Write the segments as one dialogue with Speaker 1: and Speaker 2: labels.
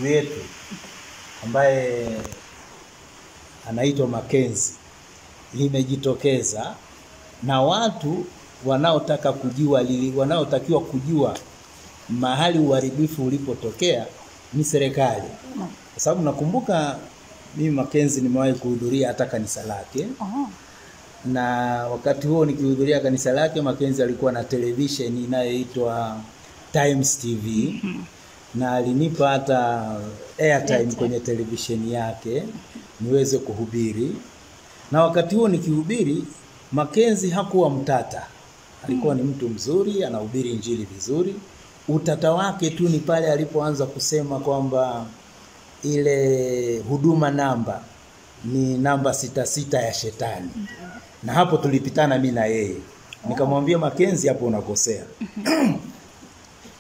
Speaker 1: ndugu yetu ambaye anaitwa Makenzi limejitokeza, na watu wanaotaka kujua, wanaotakiwa kujua mahali uharibifu ulipotokea ni serikali. Kwa sababu nakumbuka mimi Makenzi nimewahi kuhudhuria hata kanisa lake. Na wakati huo nikihudhuria kanisa lake, Makenzi alikuwa na television inayoitwa Times TV. Na alinipa hata airtime kwenye television yake niweze kuhubiri. Na wakati huo nikihubiri, Makenzi hakuwa mtata. Alikuwa ni mtu mzuri, anahubiri injili vizuri. Utata wake tu ni pale alipoanza kusema kwamba ile huduma namba ni namba 66 ya shetani. Na hapo tulipitana mimi na yeye. Nikamwambia Makenzi, hapo unakosea.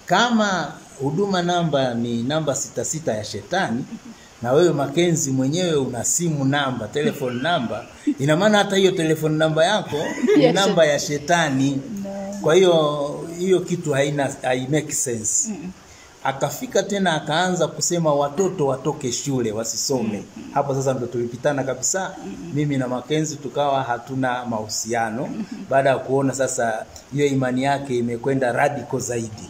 Speaker 1: Kama huduma namba ni namba 66 ya shetani, na wewe Makenzi mwenyewe una simu namba, telephone namba, ina maana hata hiyo telephone namba yako ni namba ya shetani. Kwa hiyo hiyo kitu haina, hai make sense. Akafika tena akaanza kusema watoto watoke shule wasisome. Hapo sasa ndo tulipitana kabisa. Mimi na Makenzi tukawa hatuna mahusiano baada ya kuona sasa hiyo imani yake imekwenda radical zaidi.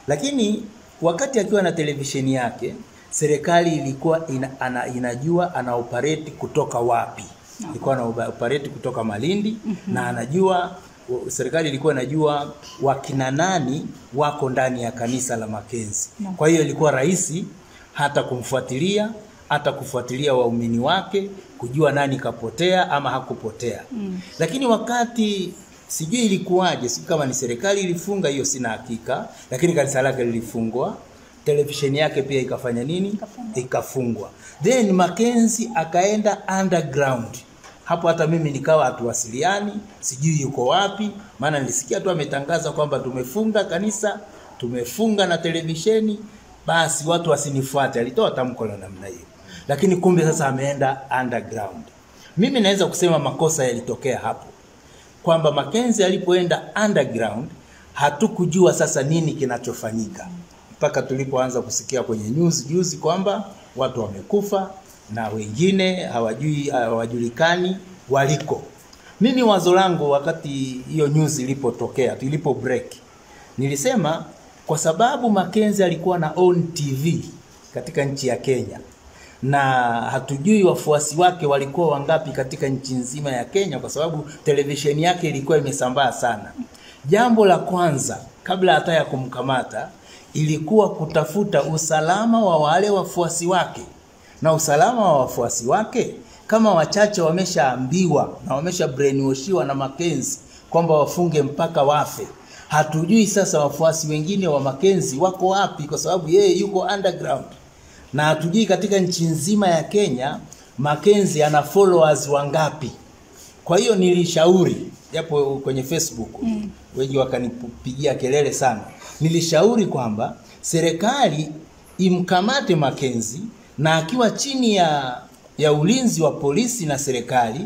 Speaker 1: Lakini wakati akiwa na televisheni yake, serikali ilikuwa inajua ana operate kutoka wapi. Ilikuwa ana operate kutoka Malindi, na anajua, serikali ilikuwa inajua wakina nani wako ndani ya kanisa la Makenzi. Kwa hiyo ilikuwa rahisi hata kumfuatilia, hata kufuatilia waumini wake, kujua nani kapotea ama hakupotea. Lakini wakati sijui ilikuwaje, sijui kama ni serikali ilifunga, hiyo sina hakika, lakini kanisa lake lilifungwa, televisheni yake pia ikafanya nini? Ikafungwa. Then Makenzi akaenda underground. Hapo hata mimi nikawa hatuwasiliani, sijui yuko wapi, maana nilisikia tu ametangaza kwamba tumefunga kanisa, tumefunga na televisheni, basi watu wasinifuate. Alitoa tamko la namna hiyo. Lakini kumbe sasa ameenda underground. Mimi naweza kusema makosa yalitokea hapo, kwamba Makenzi alipoenda underground hatukujua sasa nini kinachofanyika, mpaka tulipoanza kusikia kwenye news juzi kwamba watu wamekufa na wengine hawajui, hawajulikani waliko. Mimi wazo langu wakati hiyo news ilipotokea, ilipo break, nilisema kwa sababu Makenzi alikuwa na own TV katika nchi ya Kenya, na hatujui wafuasi wake walikuwa wangapi katika nchi nzima ya Kenya, kwa sababu televisheni yake ilikuwa imesambaa sana. Jambo la kwanza kabla hata ya kumkamata ilikuwa kutafuta usalama wa wale wafuasi wake. Na usalama wa wafuasi wake, kama wachache wameshaambiwa na wamesha brainwashiwa na Makenzi kwamba wafunge mpaka wafe, hatujui sasa wafuasi wengine wa Makenzi wako wapi, kwa sababu yeye yuko underground. Na hatujui katika nchi nzima ya Kenya Makenzi ana followers wangapi. Kwa hiyo nilishauri, japo kwenye Facebook wengi wakanipigia kelele sana, nilishauri kwamba serikali imkamate Makenzi, na akiwa chini ya ulinzi wa polisi na serikali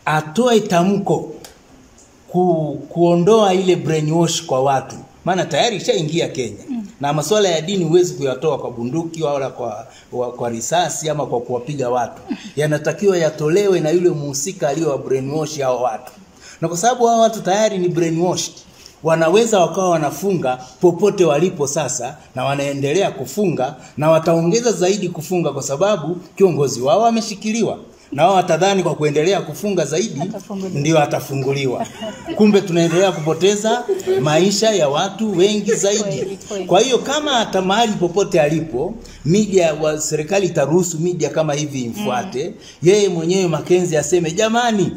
Speaker 1: atoe tamko kuondoa ile brainwash kwa watu, maana tayari ishaingia Kenya. Na masuala ya dini huwezi kuyatoa kwa bunduki wala kwa risasi ama kwa kuwapiga watu. Yanatakiwa yatolewe na yule mhusika aliyewa brainwash hao watu. Na kwa sababu hao watu tayari ni brainwashed, wanaweza wakawa wanafunga popote walipo sasa, na wanaendelea kufunga, na wataongeza zaidi kufunga kwa sababu kiongozi wao ameshikiliwa. Na wao watadhani kwa kuendelea kufunga zaidi ndio atafunguliwa. Kumbe tunaendelea kupoteza maisha ya watu wengi zaidi. Kwa hiyo kama hata mahali popote alipo, media wa serikali itaruhusu media kama hivi imfuate, yeye mwenyewe Makenzi aseme jamani,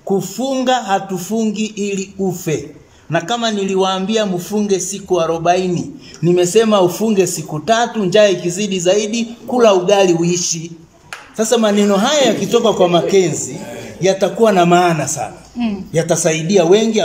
Speaker 1: kufunga hatufungi ili ufe. Na kama niliwaambia mfunge siku 40, nimesema ufunge siku 3, njaa ikizidi zaidi kula ugali uishi. Sasa maneno haya yakitoka kwa Makenzi yatakuwa na maana sana. Yatasaidia wengi.